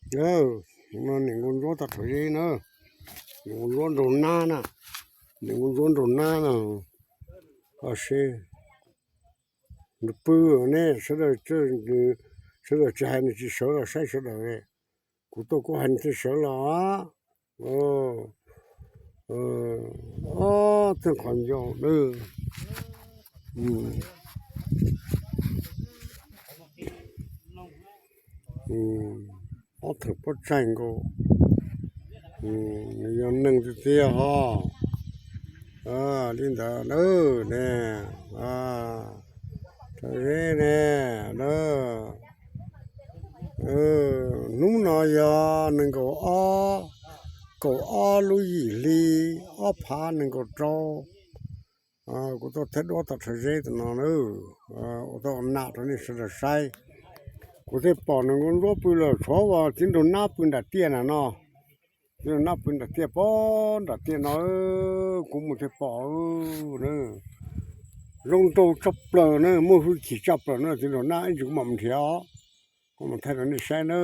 Aw, no niam nkauj ntsuab tag rhawv zeb na, niam nkauj ntsuab nraug nab na, niam nkauj ntsuab nraug nab na. Koj seb, nws pw ne, sawv daws, sawv daws tsis hais nws tsis sawv los saib sawv daws. Kuv tuaj kuv hais nws thiaj sawv los. Ob txheej qhov ncauj na. Ob txheej pob tsaig nkaus, nws yog neeg tiag tiag ho. Li ntawd na, ne, rhawv zeb ne, na. Hnub no yog nees nkaum ob, kaum ob lub yim hli ob phav nees nkaum rau. Kuv tuaj thaij duab tag rhawv zeb tam no na, ua tau nam rau nej sawv daws saib. Kuv thiaj pom niam nkauj ntsuab pw lawm, tshuav uas txiv nraug nab pw nram tiaj na no. Txiv nraug nab pw nram tiaj, pog nram tiaj no, kuv mus thiaj pom na. Zoo nraug tshaj plaws na, muaj hwj chim tshaj plaws na, txiv nraug nab ib ntsis kuv mam mus nrhiav os. Kuv mam thaij rau nej saib na.